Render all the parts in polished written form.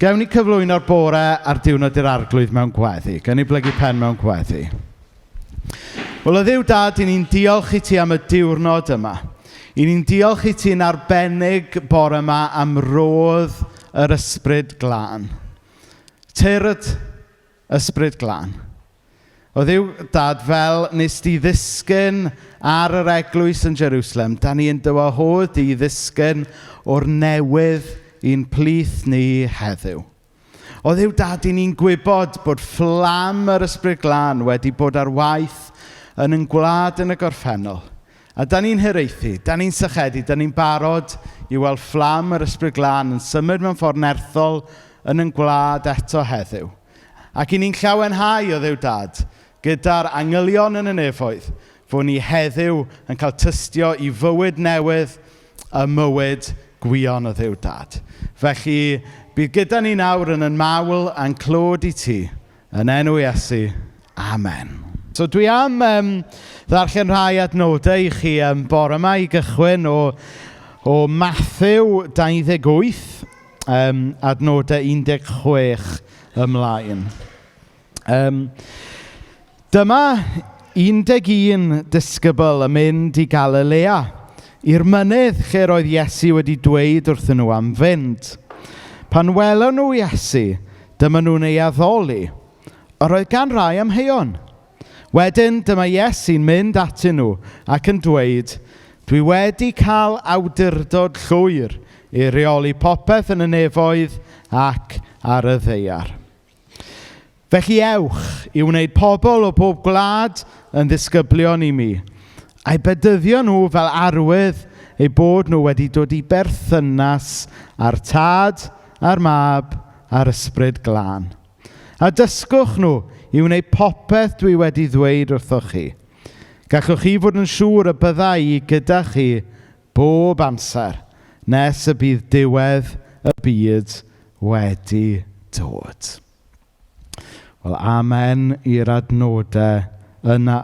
Gewn ni cyflwyno'r bore a'r diwrnod i'r arglwydd mewn gweddi. Gewn ni blygu pen mewn gweddi. Wel, o Dduw Dad, i ni'n diolch i ti am y diwrnod yma. I ni'n diolch i ti'n arbennig bore yma am rodd yr ysbryd glân. Tyrd ysbryd glân. O Dduw Dad, fel nes di ddisgyn ar yr eglwys yn Jerusalem, da ni yn dy wahodd di i ddisgyn o'r newydd i'n plith ni heddiw. O Dduw Dad, i ni'n gwybod bod fflam yr Ysbryd Glân wedi bod ar waith yn ein gwlad yn y gorffennol. A da ni'n hiraethu, da ni'n sychedu, da ni'n barod i weld fflam yr Ysbryd Glân yn symud mewn ffordd nerthol yn ein gwlad eto heddiw. Ac i ni'n llawenhau o Dduw Dad, gyda'r angylion yn y nefoedd, fod ni heddiw yn cael tystio i fywyd newydd y mywyd gwion o Dduw Dad. Felly, bydd gyda ni nawr yn yn mawl a'n clod i ti, yn enw Iesu. Amen. So dwi am ddarllen rhai adnodau i chi bore yma i gychwyn o Matthew 28, adnodau 16 ymlaen. Dyma 11 disgybl yn mynd i Galilea, i'r mynydd lle roedd Iesu wedi dweud wrthyn nhw am fynd. Pan welon nhw Iesu, dyma nhw'n ei addoli. Yr oedd gan rai amheuon. Wedyn dyma Iesu'n mynd atyn nhw ac yn dweud, Dwi wedi cael awdurdod llwyr i reoli popeth yn y nefoedd ac ar y ddaear. Felly ewch i wneud pobl o bob gwlad yn ddisgyblion i mi, a'i bedyddio nhw fel arwydd eu bod nhw wedi dod i berthynas â'r Tad, a'r Mab, a'r Ysbryd Glân. A dysgwch nhw i wneud popeth dwi wedi ddweud wrthoch chi. Gallwch chi fod yn siŵr y bydda i gyda chi bob amser nes y bydd diwedd y byd wedi dod. Wel, amen i'r adnodau yna.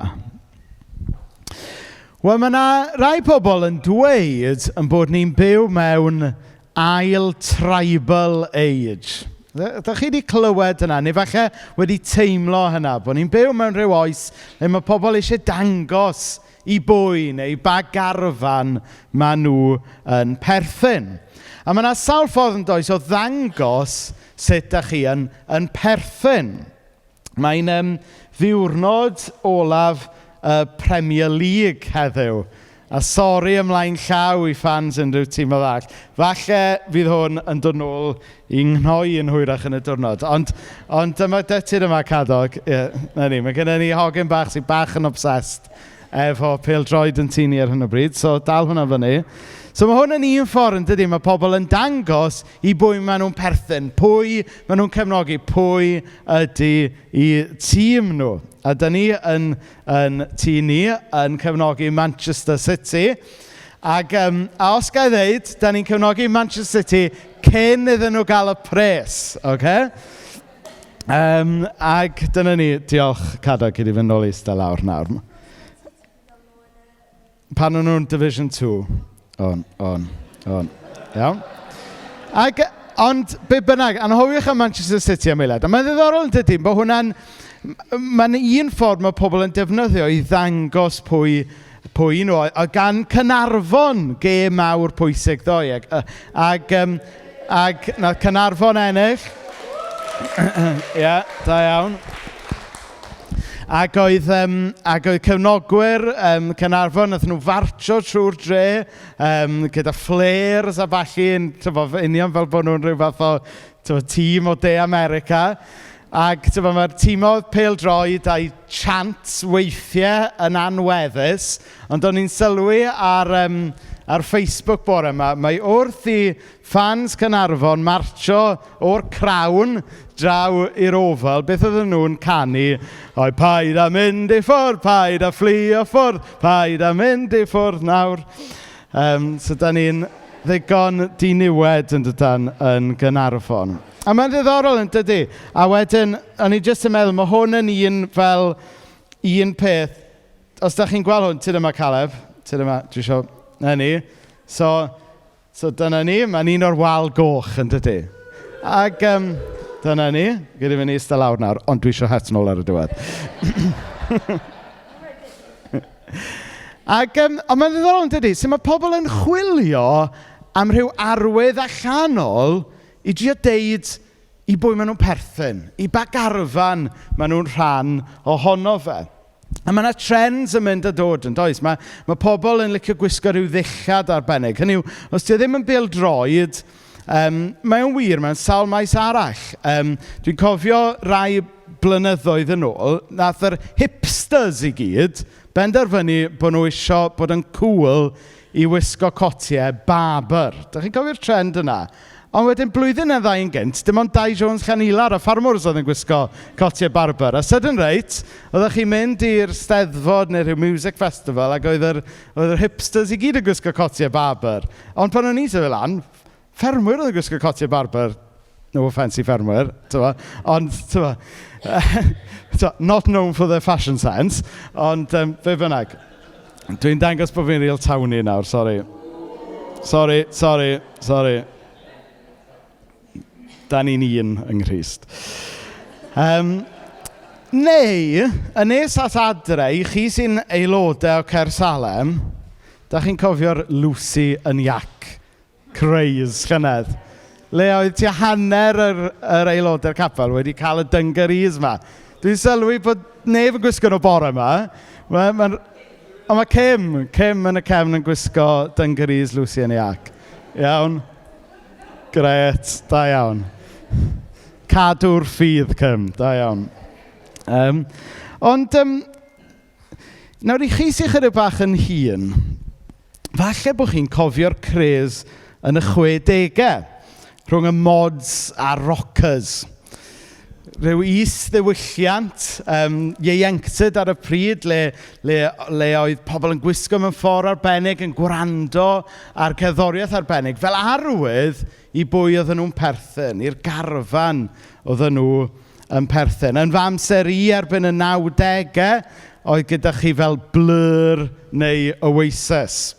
Wel, mae yna rai pobl yn dweud yn bod ni'n byw mewn ail tribal age. Ydych chi wedi clywed hynna? Neu falle wedi teimlo hynna, bod ni'n byw mewn rhyw oes lle mae pobl eisiau dangos i bwy neu ba garfan maen nhw yn perthyn. A mae yna sawl ffordd yn does o ddangos sut dach chi yn perthyn. Mae'n ddiwrnod olaf y Premier League heddiw. A sori ymlaen llaw i fans unrhyw tîm arall. Falle fydd hwn yn dod nôl i nghnoi yn hwyrach yn y diwrnod. Ond dyma dytyd yma, Cadog. Ie, na ni, mae gennym ni hogyn bach sy'n bach yn obsessed efo pêl-droed yn tŷ ni ar hyn o bryd, so dal hwnna fyny. So mae hwn yn un ffordd, yn dydi? Mae pobl yn dangos i bwy maen nhw'n perthyn, pwy maen nhw'n cefnogi, pwy ydy i tîm nhw. A dyn ni yn tŷ ni yn cefnogi Manchester City. Ac, a os ga i ddeud, da ni'n cefnogi Manchester City cyn iddyn nhw gael y pres, oce? Ac dyna ni, diolch Cadog, i fynd nôl i eistedd lawr nawr. Pan o'n nhw'n Division 2. On. Iawn. Ac, ond, be bynnag, anghofioch am Manchester City am eiliad. A mae'n ddiddorol yn dydy, bod hwnna'n... Mae'n un ffordd mae pobl yn defnyddio i ddangos pwy nhw. A gan Caernarfon gêm mawr pwysig ddoe. Ac nath Caernarfon ennill. Ie, da iawn. Ac oedd cefnogwyr Caernarfon, nath nhw fartsio trwy'r dre gyda flares a ballu, yn, t'bo, union fel bod nhw'n rhyw fath o, t'bo, tîm o De America. Ac t'bo, mae'r tîmoedd pêl-droed a'i chants weithiau yn anweddus, ond o'n i'n sylwi ar Facebook bore yma, mae wrth i fans Caernarfon martsio o'r Crown draw i'r Oval, beth oedden nhw'n canu? Oi, paid a mynd i ffwrdd, paid a fflio ffwrdd, paid a mynd i ffwrdd nawr. So da ni'n ddigon diniwed yn dydan yn Gaernarfon. A mae'n ddiddorol yn dydy. A wedyn, o'n i jyst yn meddwl, mae hwn yn un fel un peth. Os da chi'n gweld hwn, tyd yma Caleb, tyd yma, dwi isio, na ni. So dyna ni, mae'n un o'r wal goch yn dydy. Ac dyna ni. Gyda fi ni eistedd lawr nawr, ond dwi eisiau het nôl ar y diwedd. Ac, ond mae'n ddiddorol yn dydy, sut mae pobl yn chwilio am rhyw arwydd allanol i drio deud i bwy maen nhw'n perthyn, i ba garfan maen nhw'n rhan ohono fe. A mae yna trends yn mynd a dod yn does? Mae pobl yn licio gwisgo rhyw ddillad arbennig. Hynny yw, os ti ddim yn bêl-droed, mae o'n wir mewn sawl maes arall. Dwi'n cofio rai blynyddoedd yn ôl, nath yr hipsters i gyd benderfynu bod nhw isio bod yn cool i wisgo cotiau Barbour. Dach chi'n cofio'r trend yna? Ond wedyn blwyddyn neu ddau yn gynt, dim ond Dai Jones Llanilar a ffarmwrs oedd yn gwisgo cotiau Barbour. A sudden reit, oeddech chi'n mynd i'r Steddfod neu rhyw music festival ac oedd yr hipsters i gyd yn gwisgo cotiau Barbour. Ond pan o'n i'n tyfu lan, ffermwyr oedd yn gwisgo cotiau Barbour. No offence i ffermwyr, t'mo', ond t'mo', not known for their fashion sense, ond be bynnag. Dwi'n dangos bod fi'n real townie nawr, sori. Sori, sori, sori. Da ni'n un yng Nghrist. Neu, yn nes at adre, i chi sy'n aelodau o Caersalem, da chi'n cofio'r Lucy yn Jac craze llynedd. Le oedd tua hanner yr aelodau'r capel wedi cael y dungarees 'ma. Dwi'n sylwi bod neb yn gwisgo nhw bore yma. Ond mae Kim yn y cefn yn gwisgo dungarees Lucy yn Jac. Iawn? Grêt, da iawn. Cadw'r ffydd, Kim, da iawn. Ond nawr i chi sy'n chydig bach yn hŷn, falle bod chi'n cofio'r craze yn y 60au, rhwng y mods a'r rockers. Rhyw is-ddiwylliant ieuenctid ar y pryd le oedd pobl yn gwisgo mewn ffordd arbennig, yn gwrando ar cerddoriaeth arbennig, fel arwydd i bwy oedden nhw'n perthyn, i'r garfan oedden nhw yn perthyn. Yn fy amser i erbyn y 90au, oedd gyda chi fel Blur neu Oasis.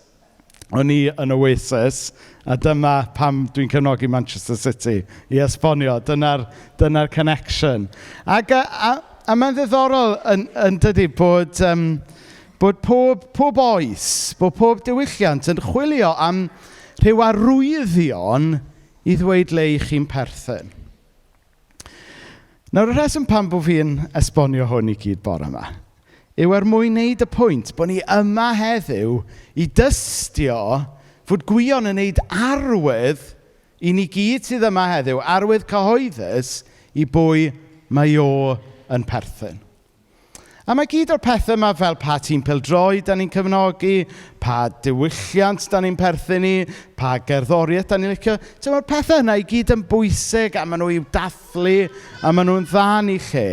O'n i yn Oasis, a dyma pam dwi'n cefnogi Manchester City, i esbonio, dyna connection. Ac a mae'n ddiddorol yn dydy bod pob oes, bod pob diwylliant yn chwilio am rhyw arwyddion i ddweud le i chi'n perthyn. Nawr, y rheswm pam bod fi'n esbonio hwn i gyd bore yma, yw er mwyn wneud y pwynt bod ni yma heddiw i dystio fod Gwion yn wneud arwydd i ni gyd sydd yma heddiw, arwydd cyhoeddus i bwy mae o yn perthyn. A mae gyd o'r pethau yma fel pa tîm pêl-droed da ni'n cefnogi, pa diwylliant da ni'n perthyn i, pa gerddoriaeth da ni'n licio. Mae'r pethau yna i gyd yn bwysig a maen nhw i'w dathlu a maen nhw'n dda yn eu lle.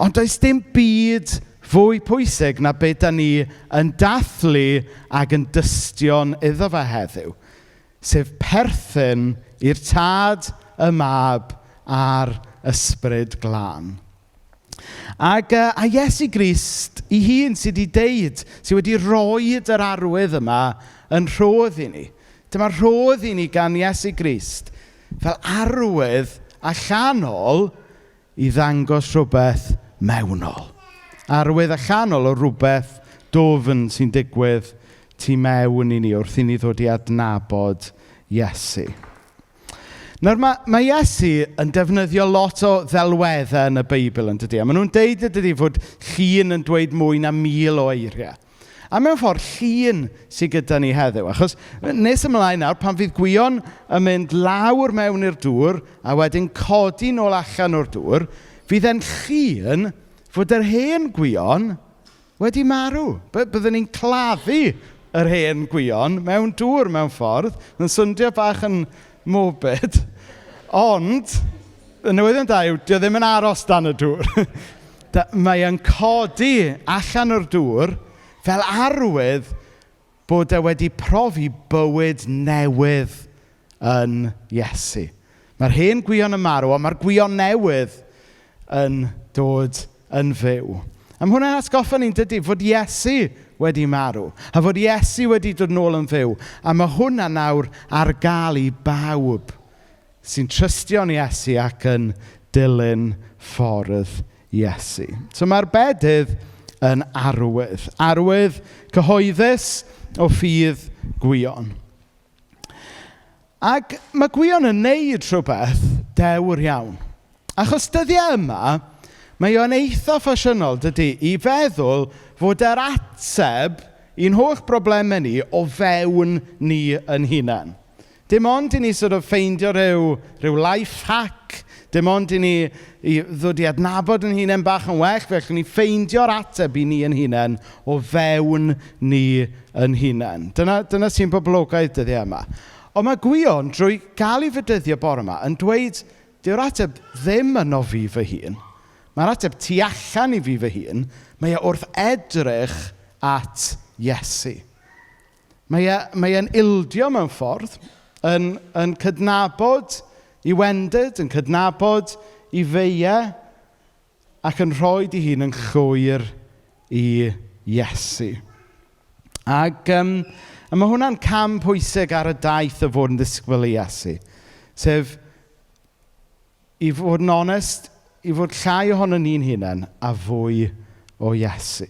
Ond does dim byd fwy pwysig na be da ni yn dathlu ac yn dystion iddo fe heddiw, sef perthyn i'r Tad, y Mab a'r Ysbryd Glân. Ac a Iesu Grist ei hun sydd wedi deud, sydd wedi roid yr arwydd yma yn rhodd i ni. Dyma rhodd i ni gan Iesu Grist fel arwydd allanol i ddangos rhywbeth mewnol. Arwydd allanol o rhywbeth dwfn sy'n digwydd tu mewn i ni wrth i ni ddod i adnabod Iesu. Nawr mae Iesu yn defnyddio lot o ddelweddau yn y Beibl yn dydy. A maen nhw'n deud yn dydy fod llun yn dweud mwy na 1000 o eiriau. A mewn ffordd llun sydd gyda ni heddiw. Achos nes ymlaen nawr, pan fydd Gwion yn mynd lawr mewn i'r dŵr a wedyn codi nôl allan o'r dŵr, fydd e'n llun fod yr hen Gwion wedi marw. Byddwn ni'n claddu yr hen Gwion mewn dŵr mewn ffordd. Yn swndio bach yn morbid, ond y newyddion da yw, dio ddim yn aros dan y dŵr. Mae e'n codi allan o'r dŵr fel arwydd bod e wedi profi bywyd newydd yn Iesu. Mae'r hen Gwion yn marw, ond mae'r Gwion newydd yn dod yn fyw. A ma' hwnna'n atgoffa ni'n dydy fod Iesu wedi marw, a fod Iesu wedi dod nôl yn fyw. A mae hwnna nawr ar gael i bawb. sy'n trystio'n Iesu ac yn dilyn ffordd Iesu. So mae'r bedydd yn arwydd. Arwydd cyhoeddus o ffydd Gwion. Ac mae Gwion yn neud rhywbeth dewr iawn. Achos dyddiau yma, mae o'n eitha ffasiynol, dydy, i feddwl fod yr ateb i'n holl broblemau ni o fewn ni yn hunain. Dim ond i ni sort of ffeindio rhyw, rhyw life hack, dim ond i ni i ddod i adnabod yn hunain bach yn well, fe allwn ni ffeindio'r ateb i ni yn hunain o fewn ni yn hunain. Dyna, dyna sy'n boblogaidd dyddiau yma. Ond mae Gwion, drwy gael ei fedyddio bore yma, yn dweud, dyw'r ateb ddim yno fi fy hun. Mae'r ateb tu allan i fi fy hun. Mae e wrth edrych at Iesu. Mae e, mae e'n ildio mewn ffordd, yn, yn cydnabod i wendid, yn cydnabod i feiau, ac yn rhoi di hun yn llwyr i Iesu. Ac um, a mae hwnna'n cam pwysig ar y daith o fod yn ddisgwyl i Iesu. Sef, i fod yn onest, i fod llai ohono ni'n hunain a fwy o Iesu.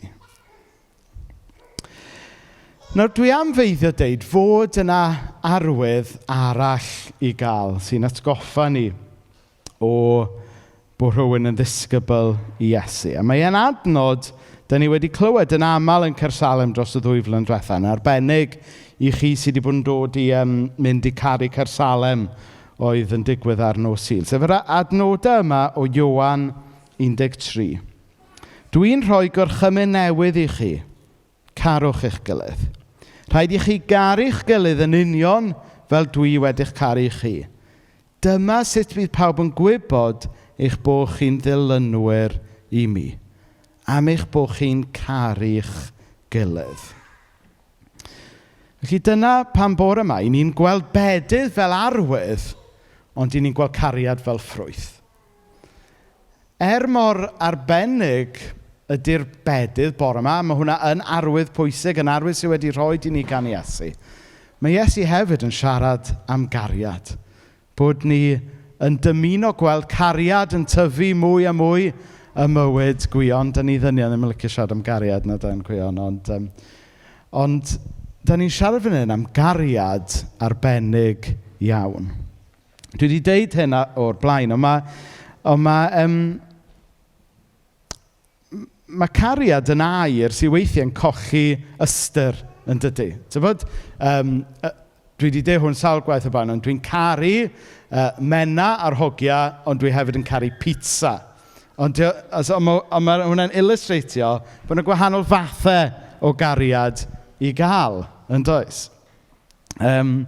Nawr, dwi am feiddio deud fod yna arwydd arall i gael sy'n atgoffa ni o bod rhywun yn ddisgybl i Iesu. A mae e'n adnod da ni wedi clywed yn aml yn Caersalem dros y ddwy flynedd diwetha, yn arbennig i chi sydd wedi bod yn dod i um, mynd i caru Caersalem oedd yn digwydd ar nos Sul. Sef yr adnodau yma o Ioan 13. Dwi'n rhoi gorchymyn newydd i chi. Carwch eich gilydd. Rhaid i chi garu'ch gilydd yn union fel dwi wedi'ch caru chi. Dyma sut bydd pawb yn gwybod eich bod chi'n ddilynwyr i mi, am eich bod chi'n caru'ch gilydd. Felly dyna pam bore yma, i ni'n gweld bedydd fel arwydd, ond i ni'n gweld cariad fel ffrwyth. Er mor arbennig ydy'r bedydd bore yma, mae hwnna yn arwydd pwysig, yn arwydd sydd wedi rhoi i ni gan Iesu. Mae Iesu hefyd yn siarad am gariad. Bod ni yn dymuno gweld cariad yn tyfu mwy a mwy ym mywyd Gwion. Da ni ddynion ddim yn licio siarad am gariad na dan Gwion, ond, um, ond da ni'n siarad fan hyn am gariad arbennig iawn. Dwi wedi deud hyn o'r blaen, ond mae, ond mae, um, mae cariad yn air sydd weithiau'n colli ystyr yn dydy. Tybod, um, dwi wedi deud hwn sawl gwaith o blaen, ond dwi'n caru uh, mena a'r hogia, ond dwi hefyd yn caru pizza. Ond, ond mae, ond mae hwnna'n illustratio bod yna gwahanol fathau o gariad i gael, yn does? Um,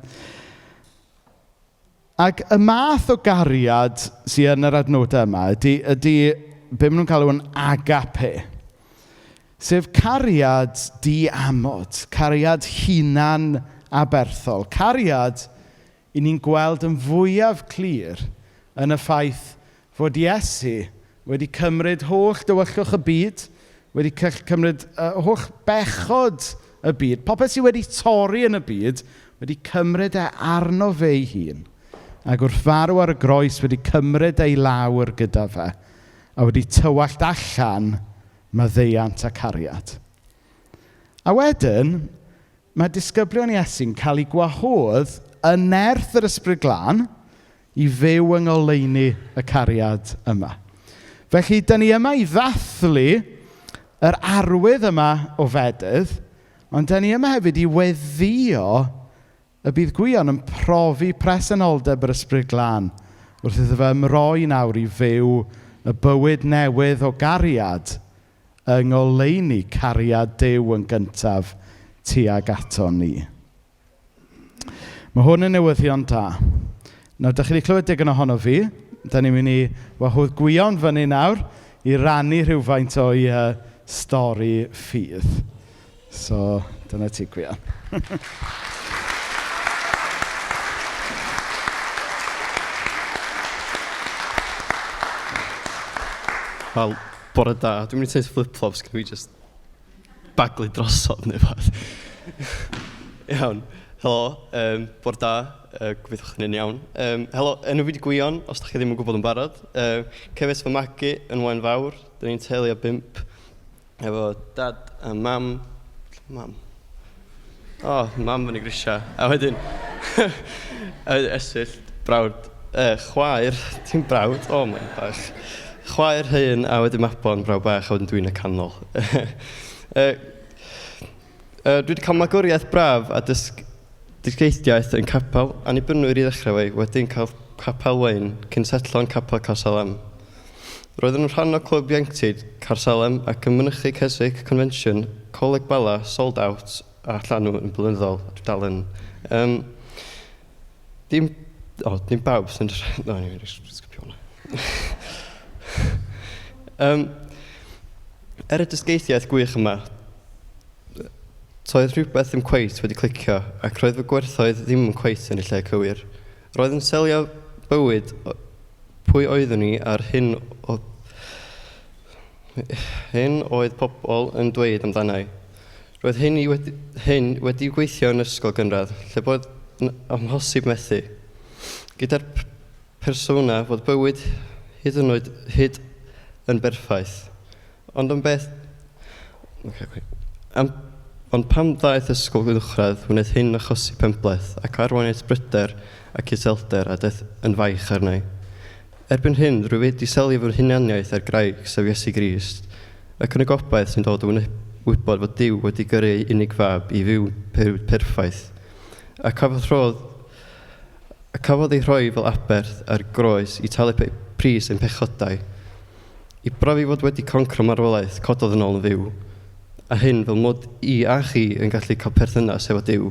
Ac y math o gariad sydd yn yr adnodau yma ydy, ydy be maen nhw'n galw yn agape. Sef cariad diamod, cariad hunan aberthol, cariad i ni'n gweld yn fwyaf clir yn y ffaith fod Iesu wedi cymryd holl dywyllwch y byd, wedi cymryd uh, holl bechod y byd, popeth sydd wedi torri yn y byd, wedi cymryd e arno fe ei hun. Ac wrth farw ar y groes wedi cymryd ei lawr gyda fe, a wedi tywallt allan maddeuant a cariad. A wedyn, mae disgyblion Iesu'n cael eu gwahodd yn nerth yr Ysbryd Glân i fyw yng ngoleuni y cariad yma. Felly, dyn ni yma i ddathlu yr arwydd yma o fedydd, ond dyn ni yma hefyd i weddio y bydd Gwion yn profi presenoldeb yr Ysbryd Glân wrth iddo fe ymroi nawr i fyw y bywyd newydd o gariad yng ngoleuni cariad Duw yn gyntaf tuag ato ni. Mae hwn yn newyddion da. Nawr, dych chi wedi clywed digon ohono fi. Da ni'n mynd i wahodd Gwion fyny nawr i rannu rhywfaint o'i uh, stori ffydd. So, dyna ti, Gwion. Wel, bore da. Dwi'n mynd i tynnu flip-flops, can we just baglu drosodd neu beth. Iawn. Helo, um, bore da, gobeithio chi'n iawn. Um, helo, enw fi di Gwion, os da chi ddim yn gwybod yn barod. Cefais fy magu yn Waun Fawr, dyn ni'n teulu o bump, efo dad a mam. Mam? O, oh, mam fyny grisia. A wedyn, a wedyn Esyllt, brawd, chwaer, dim brawd, o oh, mae'n bach. Chwaer hyn, a wedyn Mabon, brawd bach, a wedyn dwi'n y canol. Dwi wedi cael magwriaeth braf a dysg, dysgeidiaeth yn capel Annibynwyr i ddechrau fe, wedyn cael capel Waun, cyn setlo yn capel Caersalem. Roeddwn yn rhan o clwb ieuenctid Caersalem ac yn mynychu Keswick Convention, Coleg Bala, Sold Out a Llanw yn blynyddol. Dwi dal yn. Um, dim, oh, dim bawb sy'n... No, anyway, sgipio hwnna. Er y dysgeidiaeth gwych yma, toedd rhywbeth ddim cweit wedi clicio ac roedd fy gwerthoedd ddim yn cweit yn eu lle cywir. Roedd yn selio bywyd pwy oeddwn i a'r hyn o hyn oedd pobl yn dweud amdanai. Roedd hyn, i wedi, hyn wedi gweithio yn ysgol gynradd, lle bod yn amhosib methu. Gyda'r persona fod bywyd hyd yn oed hyd yn berffaith. Ond am beth... Okay, okay. Am, ond pam ddaeth ysgol uwchradd, wnaeth hyn achosi penbleth ac arwain at bryder ac iselder a daeth yn faich arna i. Erbyn hyn, rwy wedi selio fy hunaniaeth ar graig, sef Iesu Grist, ac yn y gobaith sy'n dod o wybod fod Duw wedi gyrru ei unig fab i fyw bywyd perffaith, a cafodd rhodd A cafodd ei rhoi fel aberth ar groes i talu pris ein pechodau. I brofi fod wedi concro marwolaeth, cododd yn ôl yn fyw. A hyn fel mod i a chi yn gallu cael perthynas efo Duw.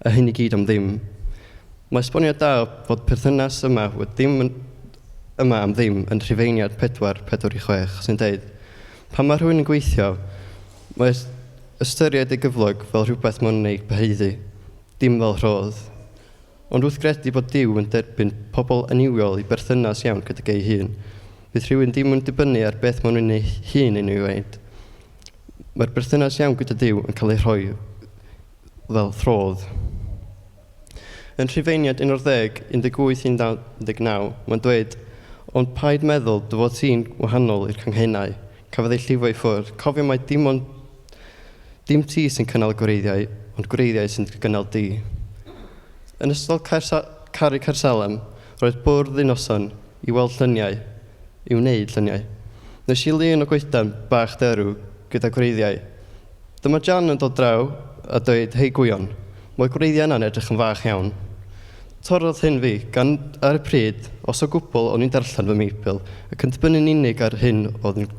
A hyn i gyd am ddim. Mae esboniad da fod perthynas yma ddim yn, yma am ddim yn Rhufeiniad 4, 4 i 6, sy'n deud, Pan mae rhywun yn gweithio, mae ystyried ei gyflog fel rhywbeth maen nhw'n ei gyhoeddi, dim fel rhodd. Ond wrth gredu bod Duw yn derbyn pobl annuwiol i berthynas iawn gydag ei hun, fydd rhywun ddim yn dibynnu ar beth maen nhw'n ei hun yn ei wneud. Mae'r berthynas iawn gyda Duw yn cael ei rhoi fel rhodd. Yn Rhufeiniaid 11, 18 19, mae'n dweud, Ond paid meddwl dy fod ti'n wahanol i'r canghennau, cafodd ei llifo i ffwrdd. Cofio mai dim ond Dim ti sy'n cynnal y gwreiddiau, ond gwreiddiau sy'n gynnal di. Yn ystod Caersa Caru Caersalem, roedd bwrdd un noson i weld lluniau, i wneud lluniau. Nes i lun o goedan bach derw gyda gwreiddiau. Dyma Jan yn dod draw a dweud, Hei Gwion, mae'r gwreiddiau yna'n edrych yn fach iawn. Torrodd hyn fi, gan ar y pryd, os o gwbl, o'n i'n darllen fy Meibl, ac yn dibynnu'n unig ar hyn oedd yn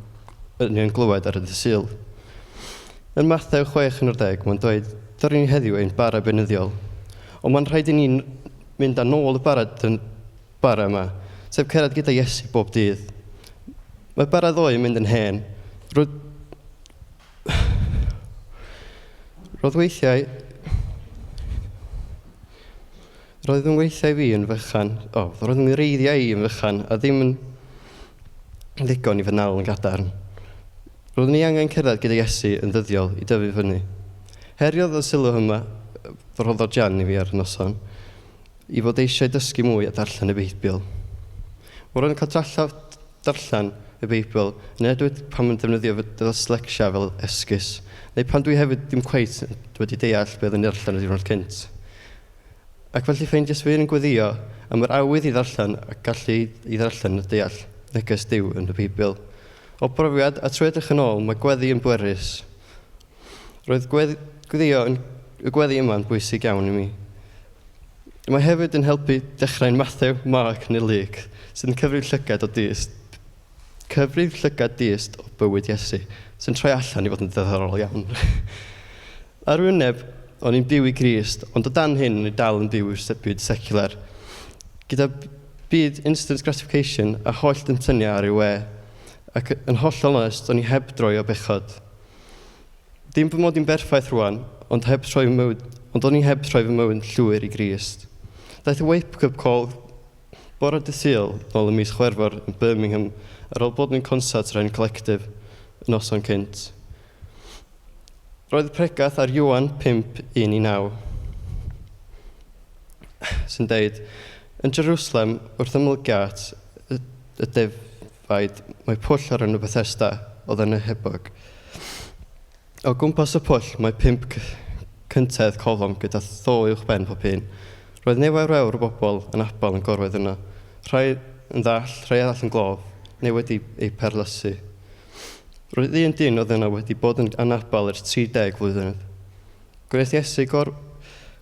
yn glywed ar y dydd Sul. Yn Mathew 6, 11, mae'n dweud, Dyr ni heddiw ein bara beunyddiol. Ond mae'n rhaid i ni mynd â nôl y bara, dyn, bara yma, sef cerdded gyda Iesu bob dydd. Mae bara ddoe yn mynd yn hen. Roedd, roedd weithiau... Roedd yn weithiau fi yn fychan, o, oh, roedd yn wreiddiau i yn fychan, a ddim yn ddigon i fy nal yn gadarn. Roeddwn i angen cerdded gyda Iesu yn ddyddiol i dyfu fyny. Heriodd y sylw yma rhoddodd Jan i fi ar y noson, i fod eisiau dysgu mwy a darllen y Beibl. Roedd yn cael trallaf darllen y Beibl, yn enwedig pan mae'n defnyddio fy dyslecsia fel esgus, neu pan dwi hefyd ddim cweit wedi deall beth o'n i ddarllen y diwrnod cynt. Ac felly ffeindiais fy hun yn gweddïo am yr awydd i ddarllen a gallu i ddarllen a deall neges Duw yn y Beibl. O brofiad, a trwy edrych yn ôl, mae gweddi yn bwerus. Roedd gweddio yn, y gweddi yma yn bwysig iawn i mi. Mae hefyd yn helpu dechrau'n Mathew, Mark neu Luke, sydd yn cyfrif llygad o dyst, cyfrif llygad dyst o bywyd Iesu, sy'n troi allan i fod yn ddiddorol iawn. Ar wyneb, o'n i'n byw i Grist, ond o dan hyn, o'n i dal yn byw i'r byd secular. Gyda byd instant gratification a holl dymtyniau ar ei we, ac yn hollol onest, o'n i heb droi o bechod. Dim fy mod i'n berffaith rwan, ond heb troi fy mywyd, ond o'n i heb troi fy mywyd llwyr i Grist. Daeth y wake-up call bore dydd Sul nôl ym mis Chwerfor yn Birmingham ar ôl bod mewn concert Rhen Collective y noson cynt. Roedd y pregath ar Ioan 5, 1 i 9. sy'n deud, Yn Jerusalem, wrth ymyl giât y, y defaid, mae pwll o'r enw Bethesda, oedd yn y hebog. O gwmpas y pwll mae pump cyntedd colofn gyda tho uwchben pob un. Roedd nifer fawr o bobl yn abal yn gorwedd yno, rhai yn ddall, rhai arall yn glof, neu wedi eu perlysu. Roedd un dyn oedd yno wedi bod yn anabal ers 30 flwyddyn. Gwnaeth Iesu gor...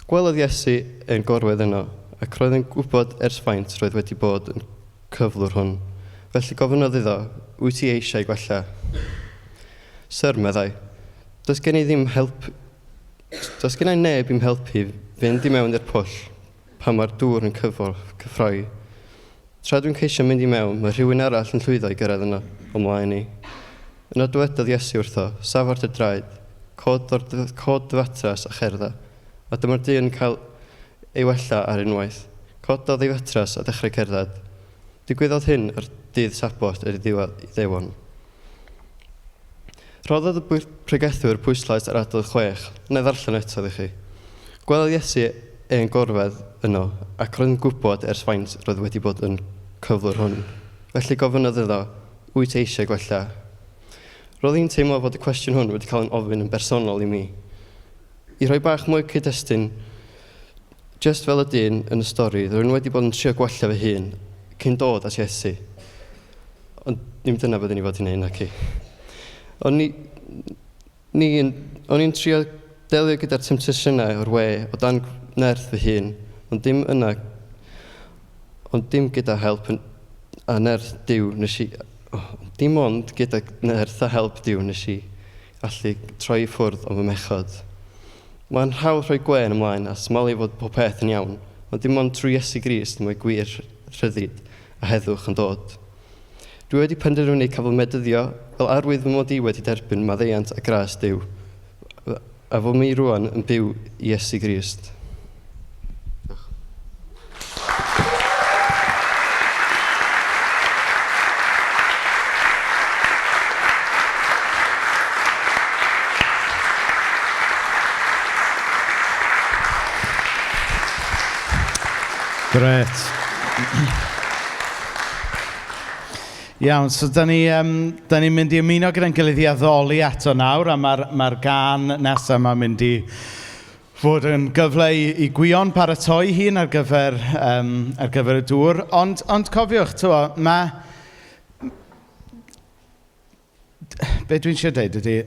Gwelodd Iesu e'n gorwedd yno, ac roedd yn gwybod ers faint roedd wedi bod yn cyflwr hwn. Felly gofynnodd iddo, Wyt ti eisiau gwella? Syr, meddai, does gen i ddim help... Does gen i neb i'm helpu fynd i mewn i'r pwll pan mae'r dŵr yn cyfor, cyffroi. Tra dwi'n ceisio mynd i mewn, mae rhywun arall yn llwyddo i gyrraedd yno o mlaen i. Yna dywedodd Iesu wrtho, Saf ar dy draed, cod, o'r, cod dy fatras a cherdda. A dyma'r dyn yn cael ei wella ar unwaith. Cododd ei fatras a dechrau cerdded. Digwyddodd hyn ar dydd Sabot yr Iddewon. Rhoddodd y pregethwr pwyslais ar adnodd 6, na i ddarllen eto iddi chi. Gwelodd Iesu e'n gorwedd yno, ac roedd yn gwybod ers faint roedd wedi bod yn cyflwr hwn. Felly gofynnodd iddo, Wyt eisiau gwella? Roedd hi'n teimlo fod y cwestiwn hwn wedi cael yn ofyn yn bersonol i mi. I rhoi bach mwy cyd-destun, Jyst fel y dyn yn y stori, rwy'n wedi bod yn trio gwella fy hun cyn dod at Iesu. Ond dim dyna byddwn i fod i wneud, naci. O'n i, ni, o'n i'n trio delio gyda'r temptasiynau o'r we o dan nerth fy hun, ond dim yna, ond dim gyda help yn, a nerth Duw nes i, oh, dim ond gyda nerth a help Duw nes i allu troi i ffwrdd o fy mechod. Mae'n hawdd rhoi gwên ymlaen a smalio fod pob peth yn iawn, ond dim ond trwy Iesu Grist mae gwir rhyddid a heddwch yn dod. Dwi wedi penderfynu cael fy medyddio fel arwydd fy mod i wedi derbyn maddeuant a gras Duw, a fod mi rwan yn byw i Iesu Grist. Grêt. Iawn, so da ni'n um, da ni mynd i ymuno gyda'n gilydd i addoli eto nawr, a mae'r mae gan nesaf yma'n mynd i fod yn gyfle i, i Gwion paratoi hun ar gyfer, um, ar gyfer y dŵr. Ond, ond cofiwch, tywa, mae... Be dwi'n eisiau dweud ydy,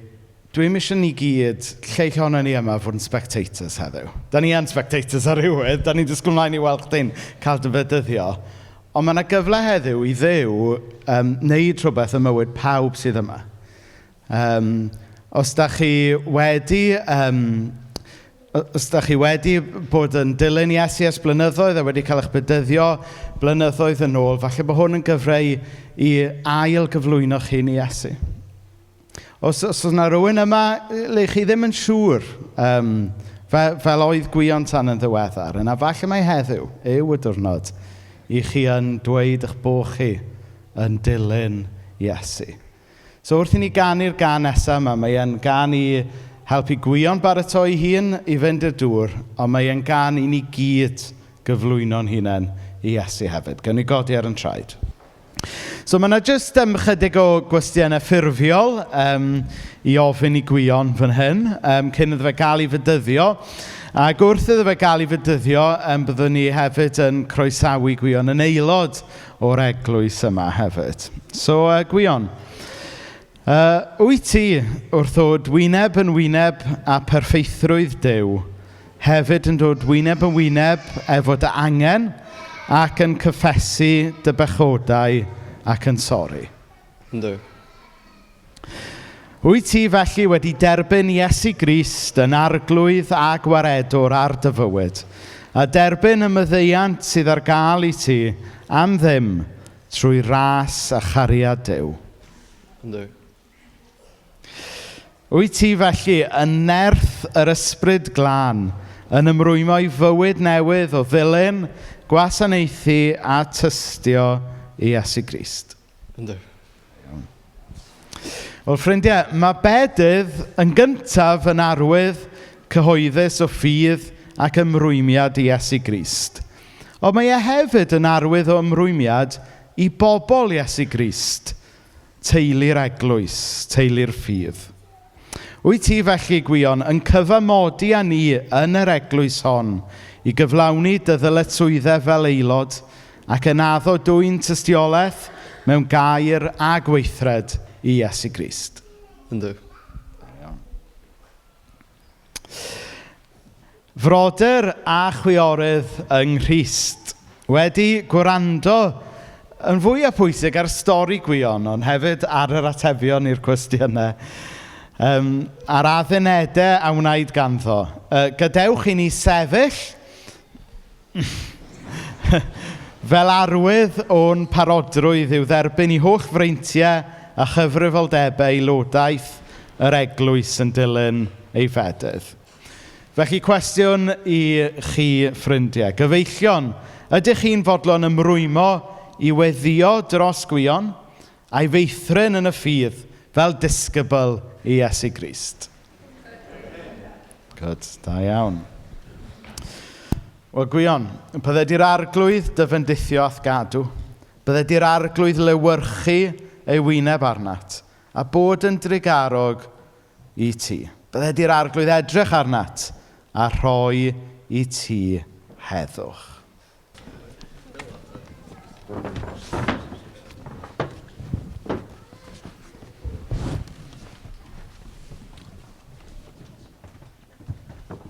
dwi'n eisiau ni gyd, lleill ohono ni yma, fod yn spectators heddiw. Da ni yn spectators ar rhywedd, da ni'n disgwyl mlaen i weld chdi'n cael dy fedyddio. Ond mae yna gyfle heddiw i Dduw um, wneud rhywbeth ym mywyd pawb sydd yma. Um, os da chi wedi, um, os da chi wedi bod yn dilyn Iesu ers blynyddoedd a wedi cael eich bedyddio blynyddoedd yn ôl, falle bod hwn yn gyfle i, i ail gyflwyno chi'n Iesu. Os, os oes yna rhywun yma le chi ddim yn siŵr, um, fel, fel oedd Gwion tan yn ddiweddar, yna falle mai heddiw yw y diwrnod i chi yn dweud eich bod chi yn dilyn Iesu. So wrth i ni ganu'r gân nesaf yma, mae e'n gân i helpu Gwion baratoi hun i fynd i'r dŵr, ond mae e'n gân i ni gyd gyflwyno'n hunain i Iesu hefyd. Gawn ni godi ar yn traed. So mae yna jyst um, chydig o gwestiynau ffurfiol um, i ofyn i Gwion fan hyn, um, cyn iddo fe gael ei fedyddio. Ac wrth iddo fe gael ei fedyddio, um, byddwn ni hefyd yn croesawu Gwion yn aelod o'r eglwys yma hefyd. So, Gwion, wyt ti wrth ddod wyneb yn wyneb a perffeithrwydd Duw, hefyd yn dod wyneb yn wyneb efo dy angen ac yn cyffesu dy bechodau ac yn sori? Yndw. Wyt ti felly wedi derbyn Iesu Grist yn arglwydd a gwaredwr ar dy fywyd, a derbyn y maddeuant sydd ar gael i ti am ddim trwy ras a chariad Duw? Yndw. Wyt ti felly yn nerth yr ysbryd glân, yn ymrwymo i fywyd newydd o ddilyn, gwasanaethu a tystio i Iesu Grist? Yndw. Iawn. Wel, ffrindiau, mae bedydd yn gyntaf yn arwydd cyhoeddus o ffydd ac ymrwymiad i Iesu Grist. Ond mae e hefyd yn arwydd o ymrwymiad i bobl Iesu Grist, teulu'r eglwys, teulu'r ffydd. Wyt ti felly, Gwion, yn cyfamodi â ni yn yr eglwys hon i gyflawni dy ddyletswyddau fel aelod ac yn addo dwyn tystiolaeth mewn gair a gweithred i Iesu Grist? Yndw. Frodyr a chwiorydd yng Nghrist, wedi gwrando yn fwy o pwysig ar stori Gwion, ond hefyd ar yr atebion i'r cwestiynau, a'r addunedau a wnaed ganddo. Gadewch i ni sefyll fel arwydd o'n parodrwydd i'w dderbyn i holl freintiau a chyfrifoldebau aelodaeth yr eglwys yn dilyn ei fedydd. Felly cwestiwn i chi ffrindiau. Gyfeillion, ydych chi'n fodlon ymrwymo i weddïo dros Gwion a'i feithrin yn y ffydd fel disgybl i Iesu Grist? Good, da iawn. Wel, Gwion, bydde di'r arglwydd dy fendithio a'th gadw, bydde di'r arglwydd lewyrchu ei wyneb arnat, a bod yn drugarog i ti. Bydde di'r arglwydd edrych arnat a rhoi i ti heddwch.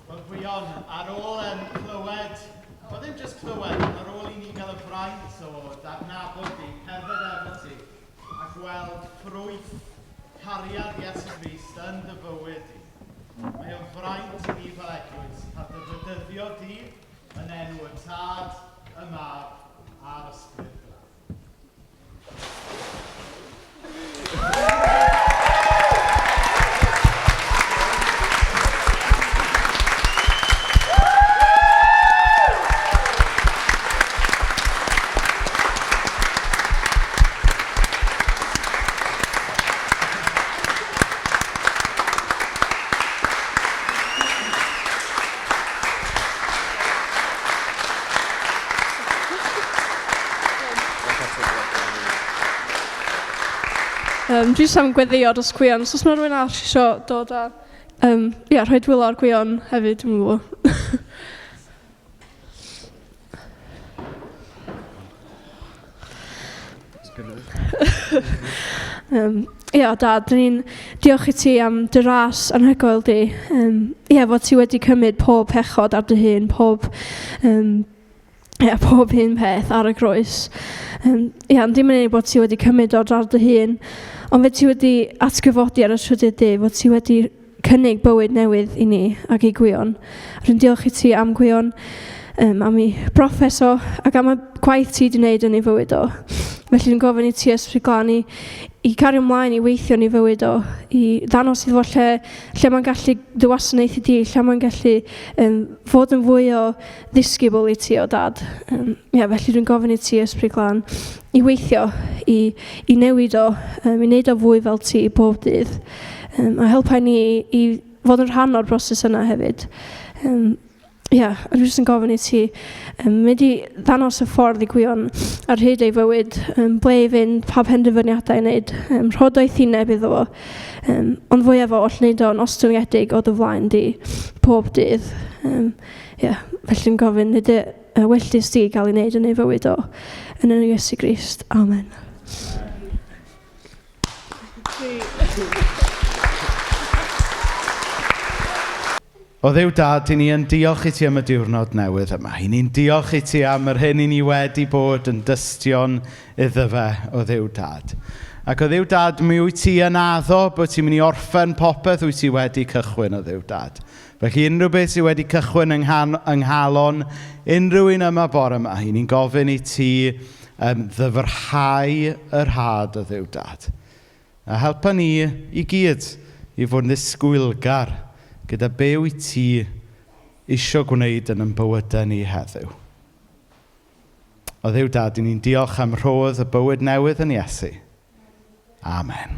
Wel, Gwion, ar ôl clywed, wel ddim jyst clywed, ond ar ôl i ni gael y fraint o d'adnabod di, cerdded efo ti, a gweld ffrwyth cariad Iesu Grist yn dy fywyd di. Mae o'n fraint i ni fel eglwys cael dy fedyddio di yn enw y Tad, y Mab a'r Ysbryd Glân. Dwi jyst am gweddio dros Gwion. So os mae rhywun arall isio dod a ia, rhoi dwylo ar Gwion hefyd, dwi'm yn gwybod. Ia, Dad, dyn ni'n diolch i ti am dy ras anhygoel di. Ia, fod ti wedi cymryd pob pechod ar dy hun, pob un peth ar y groes. Ia, ond dim yn unig bod ti wedi cymryd o ar dy hun, ond fe ti wedi atgyfodi ar y trydydd dydd, fod ti wedi cynnig bywyd newydd i ni ac i Gwion. A dwi'n diolch i ti am Gwion, am ei brofes o, ac am y gwaith ti wedi wneud yn ei fywyd o. Felly dwi'n gofyn i ti, Ysbryd Glân, i cario ymlaen i weithio yn ei fywyd o, i ddangos iddo fo lle mae'n gallu dy wasanaethu di, lle mae'n gallu fod yn fwy o ddisgybl i ti o Dad. Ia, felly dwi'n gofyn i ti, Ysbryd Glân, i weithio, i newid o, i wneud o fwy fel ti bob dydd. A helpa ni i fod yn rhan o'r broses yna hefyd. Ia, a dwi jyst yn gofyn i ti, mynd i ddangos y ffordd i Gwion ar hyd ei fywyd, ble i fynd, pa penderfyniadau i wneud, rho doethineb iddo fo, ond fwyaf oll, wneud o'n ostyngedig o dy flaen di pob dydd. Ia, felly dwi'n gofyn, nid y wylltys di gael ei wneud yn ei fywyd o, yn enw Iesu Grist. Amen. O Dduw Dad, i ni yn diolch i ti am y diwrnod newydd yma. I ni'n diolch i ti am yr hyn i ni wedi bod yn dystion iddo fe, o Dduw Dad. Ac o Dduw Dad, mi wyt ti yn addo bod ti'n mynd i orffen popeth wyt ti wedi cychwyn, o Dduw Dad. Felly unrhyw beth sydd wedi cychwyn yng nghalon unrhyw un yma bore yma, i ni'n gofyn i ti ddyfrhau yr had, o Dduw Dad. A helpa ni i gyd i fod yn ddisgwylgar gyda be wyt ti isio gwneud yn ein bywydau ni heddiw. O Dduw Dad, i ni'n diolch am rhodd y bywyd newydd yn Iesu. Amen.